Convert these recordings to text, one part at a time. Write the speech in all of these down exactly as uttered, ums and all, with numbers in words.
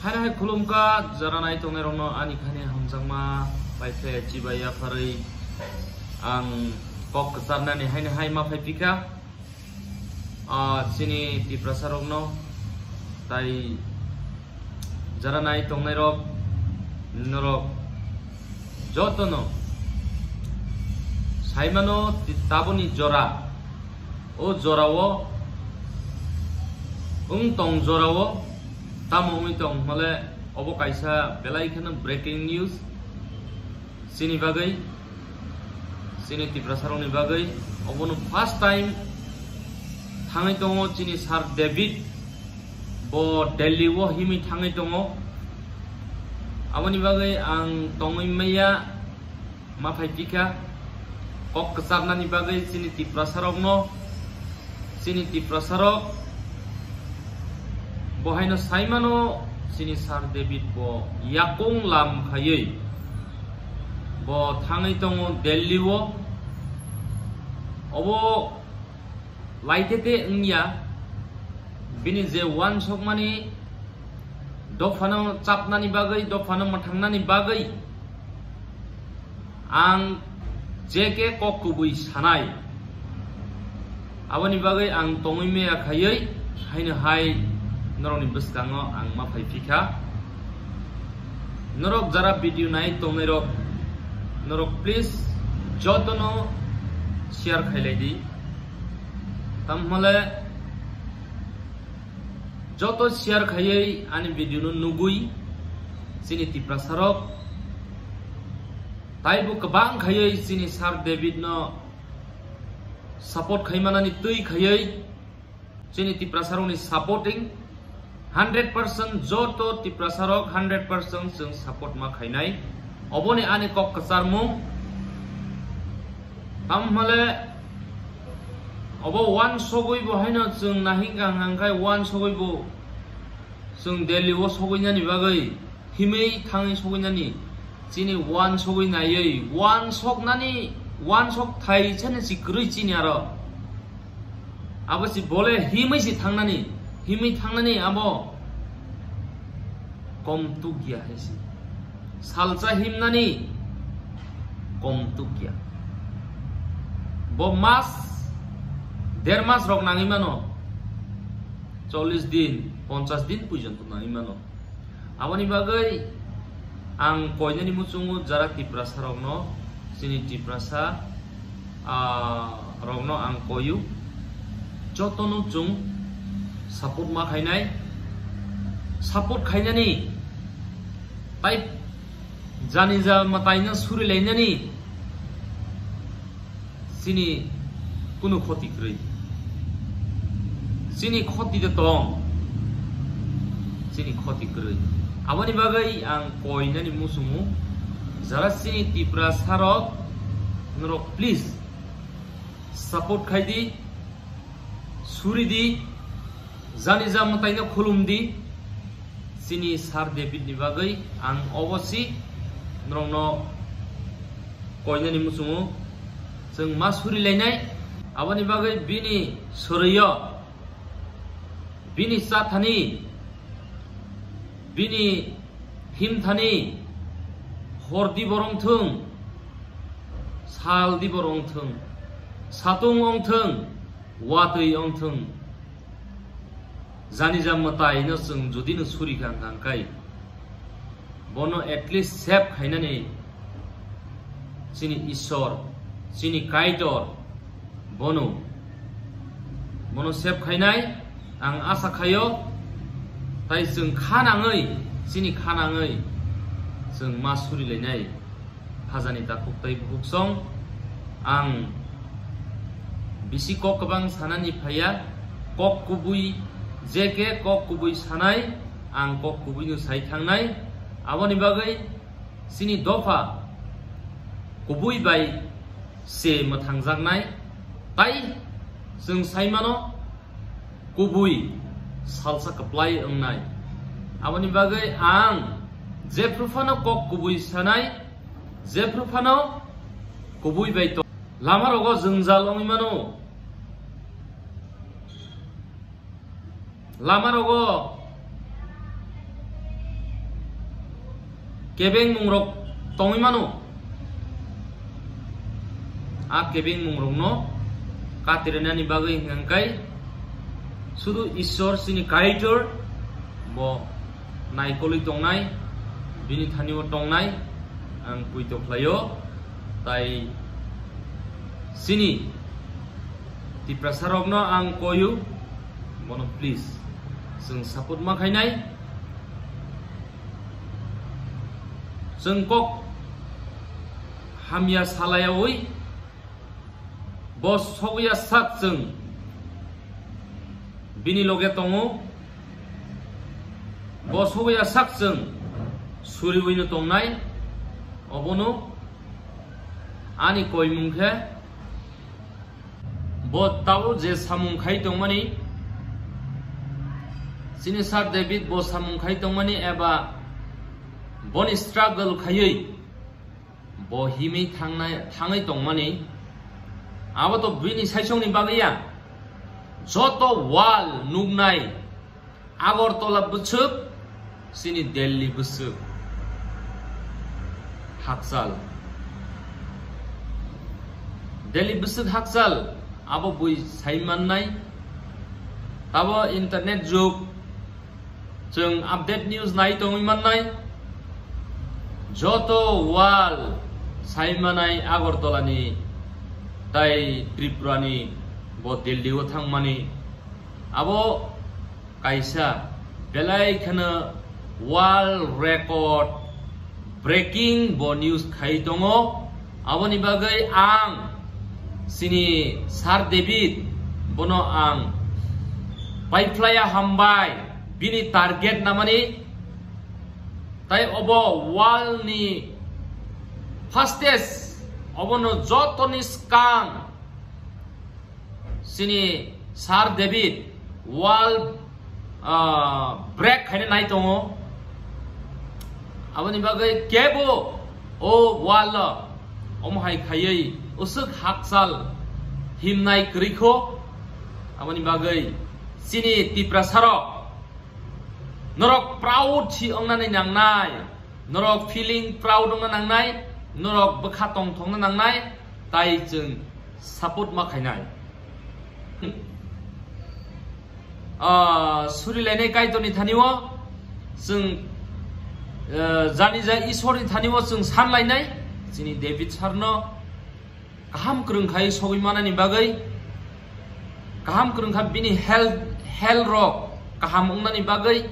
Haino hai khulumkha jora nai tongnai rokno ani khani hamjakma bai khe chibai yapharwi ang kok kwcharnani haino hai ma phai phikha. Ah, chini Tiprasa rokno tai jora nai tongnai rok norok jotono saimano ti-, taboni jora, o jorao wng tong jorao tamo wngwi tong hole obo kaisa belai kheno breaking news. Chini bagwi, chini Tiprasarokni bagwi, obono first time thangwi tongo chini Sir David, bo Delhi o himwi thangwi tongo. Aboni bagwi ang tongwi maya ma phai phikha kok kwcharnani bagwi chini Tiprasarokno. Chini Tiprasarok bo haino saimano chini Sir David bo yakung lam khaiwi bo thangwi tongo Delhi o. Obo laitete wngya, bini je uansukmani dophano chapnani bagwi, dophano mwthangnani bagwi ang je khe kok kubui sanai, aboni bagwi ang tongwi maya khaiwi haino hai norokni bwskango ang ma phai phikha. Norok jara video nai tongnai rok, norok please jotono share khailai di. Tamhole joto share khaiwi ani video no nugwi chini Tiprasarok taibo kwbang khaiwi chini Sir David no support khaimanani twi khaiwi chini Tiprasarokni supporting hundred percent, joto Tiprasarok hundred percent chwng support ma khainai. Oboni ani kok kwcharmung. Tamhole obo uansugwi bo haino chwng nahingkha hwnkha khe uansugwi bo chwng Delhi o sogwinani bagwi himwi thangwi sogwinani chini uansugwi naiwi uansuknani uansuk thai chani si kwrwi chini aro. Abo si bole himwi si thangnani, himwi thangnani abo kom tukya hai si. Salsa himnani kom tukya. Bo mas, der mas rok nangwi mano. Chollish din, ponchash din porjonto nangwi mano. Aboni bagwi ang koinani muchungo jara Tiprasa rokno, chini Tiprasa, ah, rokno ang koiyo. Jotono chwng support ma khainai, support khainani, tai jani ja mwtaino surilainani chini kunu khoti kwrwi. Chini khoti de tong. Chini khoti kwrwi. Aboni bagwi ang koinani muchungo, jara chini Tiprasa rok, norok please support khai di, suri di, jani ja mwtaino khulum di. Chini Sir David ni bagwi ang obosi norokno koinani muchungo chwng ma suri lainai. Aboni bagwi bini soroio, bini chathani, bini himthani, hor di borong thung, sal di borong thung, satung ong thung, watwi ong thung. Jani ja mwtaino chwng jodi no suri kha hwnkha khe, bono at least save khainani chini Ishwar, chini Kaitor, bono, bono save khainai ang asa khaio, tai chwng kha nangwi, chini kha nangwi chwng ma suri lainai. Hajani takhuk tei bukhuk song, ang bisi kok kwbang sanani phaiya, kok kubui, je khe kok kubui sanai, ang kok kubui no sai thangnai. Aboni bagwi chini dopha kubui bai se mwthangjaknai, tai chwng sai mano kubui salsa kwplai wngnai. Aboni bagwi ang jephru phano kok kubui sanai, jephru phano kubui bai tong. Lama rogo jwngjal wngwi mano. Lama rogo kebeng mungrok tongwi mano. A kebeng mungrokno katirinani bagwi hwnkhe sudu Ishwar chini Kaitor bo naikolwi tongnai, bini thani-o tongnai ang poito khlaio. Tai chini Tiprasarokno ang koyo, bono please chwng support ma khainai. Chwng kok hamya salayawi bo sogwi sak chwng bini loge tongo, bo sogwi sak chwng suriwino tongnai. Obono ani koimung khe bo tabuk je samung khai tongmani, chini Sir David bo samung khai tongmani eba boni struggle khaiwi bo himwi thangnai, thangwi tongmani, abo to bini saichungni bagwi ya. Joto wall nuknai Agartala bwswk, chini Delhi bwswk hakchal. Delhi bwswk hakchal, abo bui sai mannai. Tabo internet jug, chwng update news nai tongwi mannai. Joto wall sai manai Agartala ni tai Tripura ni bo Delhi o thangmani. Abo kaisa belai kheno world record breaking bo news khai tongo. Aboni bagwi ang chini Sir David bono ang paiphlaiya hambai, bini target namani. Tai obo world ni fastest, obono jotoni skang chini Sir David wall, ah, break khaina nai tongo. Aboni bagwi kebo o wall o omo hai khaiwi usuk hakchal himnai kwrwi kho. Aboni bagwi chini Tiprasarok norok proud si wngnani nangnai. Norok feeling proud wngna nangnai, norok bwkha tongthokna nangnai, tai chwng support ma khainai. Ah, surilainai Kaitorni thani-o chwng, eh, jani ja Ishwarni thani-o chwng sanlainai, chini David sir no kaham kwrwng khai sogwi manani bagwi, kaham kwrwng kha bini health, health rok kaham wngnani bagwi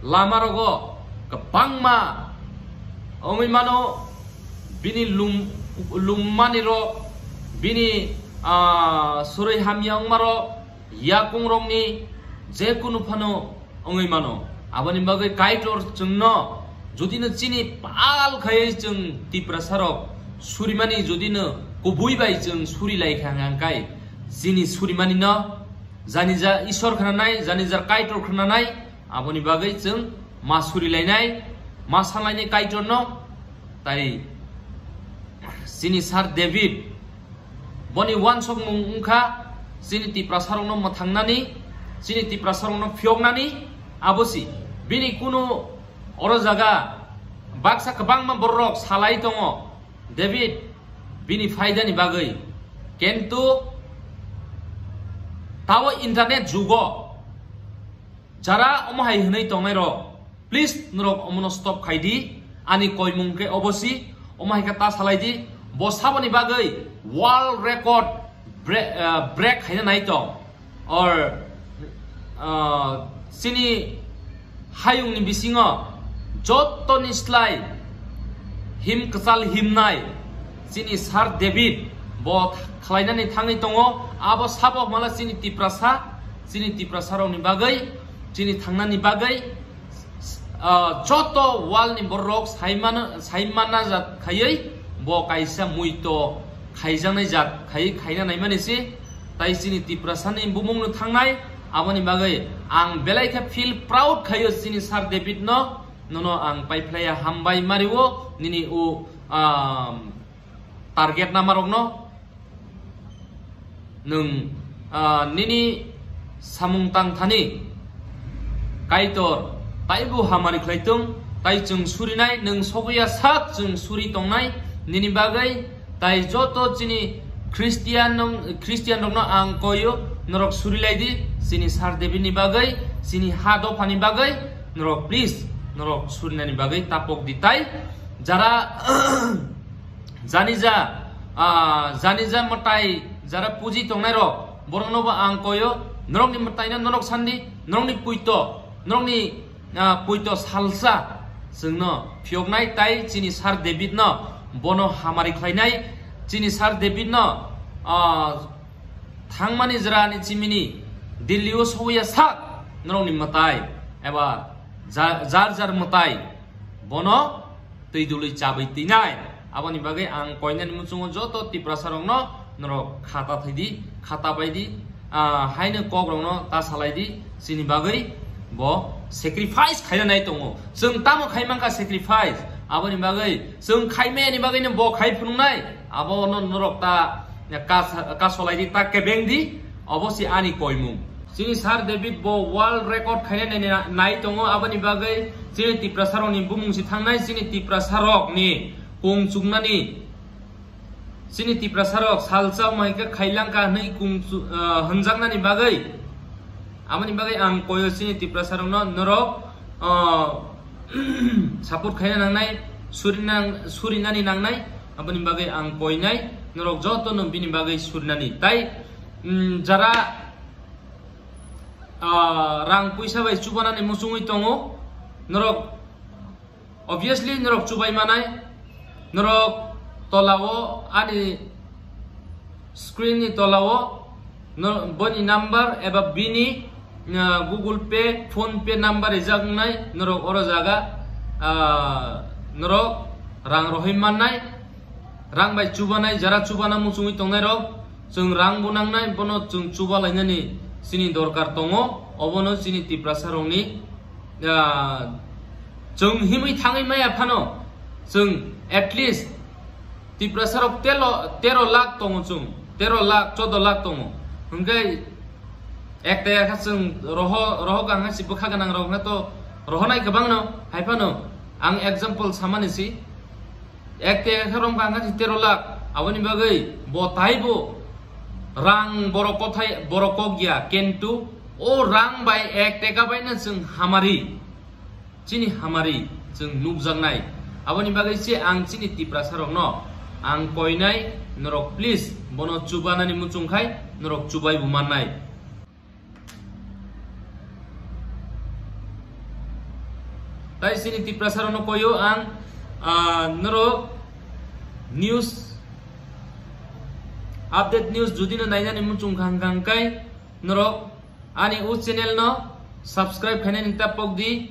lama rogo kwbangma wngwi mano, bini lum-, lummani rok, bini, ah, surwi hamya wngma rok, yakung rokni je kunu phano wngwi mano. Aboni bagwi Kaitor chwngno judino chini pal khaiwi chwng Tiprasa rok surimani judino kubui bai chwng suri lai kha hwnkhe chini surimanino jani ja Ishwar khwnanai, jani ja Kaitor khwnanai, aboni bagwi chwng ma suri lainai, ma sanlainai Kaitorno. Tai chini Sir David boni wansokmung wngkha chini Tiprasarokno mwthangnani, chini Tiprasarokno phiyoknani, abo si. Bini kunu oro jaga baksa kwbangma bororok salai tongo, David, bini phaidani bagwi. Kintu tabo internet jugo jara omo hai hwnwi tongnairok, please, norok omono stop khai di. Ani koimung khe obo si, omo hai khe ta salai di. Bo saboni bagwi world record bre-, ah, break khaina nai tong. Or, ah, chini hayungni bisingo jotoni slai him kwchal himnai chini Sir David bo khlainani thangwi tongo. Abo sabo mala chini Tiprasa, chini Tiprasarokni bagwi, chini thangnani bagwi, ah, joto world ni borok saimano, saimana jat khaiwi bo kaisa muito khaijaknai jat khaiwi khaina naimani se. Tai chini Tiprasani bumungno thangnai, aboni bagwi ang belai khe feel proud khaio chini Sir David no, nono ang paiphlaiya hambai mario nini o, ah, target namarokno. Nwng, ah, nini samung tang thani Kaitor taibo hamari khlai tong, Tai chwng surinai, nwng sogwi ya sak chwng suri tongnai nini bagwi. Tai joto chini Christian nong, Christian rokno ang koyo, norok surilai di, chini Sir David ni bagwi, chini ha dophani bagwi, norok please, norok surinani bagwi tapok di tai. Jara janija, ah, janija mwtai, jara puji tongnai rok, borokno bo ang koyo, norokni mwtaino norok sandi, norokni puito, norokni ah, puito salsa chwngno phiyoknai tai chini Sir David no bono hamari khlainai. Chini Sir David no, ah, thangmani jora ni chimini Delhi o sogwi ya sak norokni mwtai eba ja-, jar jar mwtai bono twi dului chabwi twinai. Aboni bagwi ang koinani muchungo joto Tiprasa rokno norok khata thai di, khata bai di, ah, haino kok rokno ta salai di, chini bagwi bo sacrifice khaina nai tongo. Chwng tamo khai mankha sacrifice, aboni bagwi chwng khai maya ni bagwi no bo khai phunuknai, abo no norok ta kas-, kasolai di, ta kebeng di, obo si ani koimung. Chini Sir David bo world record khaina nai, nai tongo, aboni bagwi chini Tiprasa rokni bumung si thangnai, chini Tiprasa rokni kung chuknani, chini Tiprasa rok salsa mai khe khailangkha hwnwi kung chu-, ah, hwnjaknani bagwi. Aboni bagwi ang koyo chini Tiprasa rokno norok, ah, support khaina nangnai, surinang-, surinani nangnai, aboni bagwi ang koinai, norok jotono bini bagwi surinani. Tai, mm, jara ah, rang puisa bai chubanani muchungwi tongo. Norok, obviously, norok chubai manai. Norok tolao, ani screen ni tolao, no, boni number eba bini, ah, Google Pay, Phone Pay number rijak wngnai. Norok oro jaga, ah, norok rang rohoi mannai. Rang bai chubanai, jara chubana muchungwi tongnai rok, chwng rang bo nangnai, bono chwng chuba lainani chini dorkar tongo, obono chini Tiprasa rokni, ah, chwng himwi thangwi maya phano, chwng at least Tiprasa rok telo, tero lakh tongo chwng, tero lakh, chodo lakh tongo. Hwnkhe ek taya kha chwng roho, roho gangha si bwkha gwnang rok hwnkhe to rohonai kwbangno, hai phano ang example samani si, ek teka khe romkha wngkha tero lakh, aboni bagwi bo taibo rang borok kothai, borok kok ya, kintu o rang bai ek teka bai no chwng hamari, chini hamari chwng nukjaknai. Aboni bagwi se ang chini Tiprasa rokno ang koinai, norok please bono chubanani muchung khai norok chubai bo mannai. Tai chini Tiprasa rokno koyo ang, ah, norok news, update news jodi no nainani muchung kha hwnkha hwnkhe norok ani o channel no subscribe khainani ta pok di.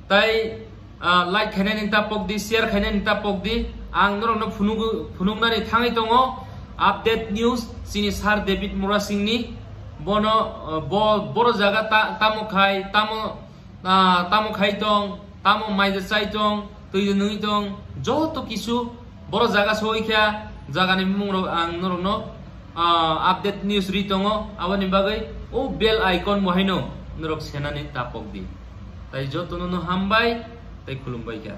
Tai, ah, like khainani ta pok di, share khainani ta pok di. Ang norokno phunuk-, phunuknani thangwi tongo update news chini Sir David Murasingni. Bono, ah, bo, boro jaga ta-, tamo khai, tamo, ah, tamo khai tong, tamo maija chai tong, twi nungwi tong, joto kisu boro jaga soi kha, jagani bumung rok ang norokno, ah, update news ri tongo. Aboni bagwi o bell icon bo haino norok senani ta pok di. Tai jotono no hambai, tai khulumbai kha.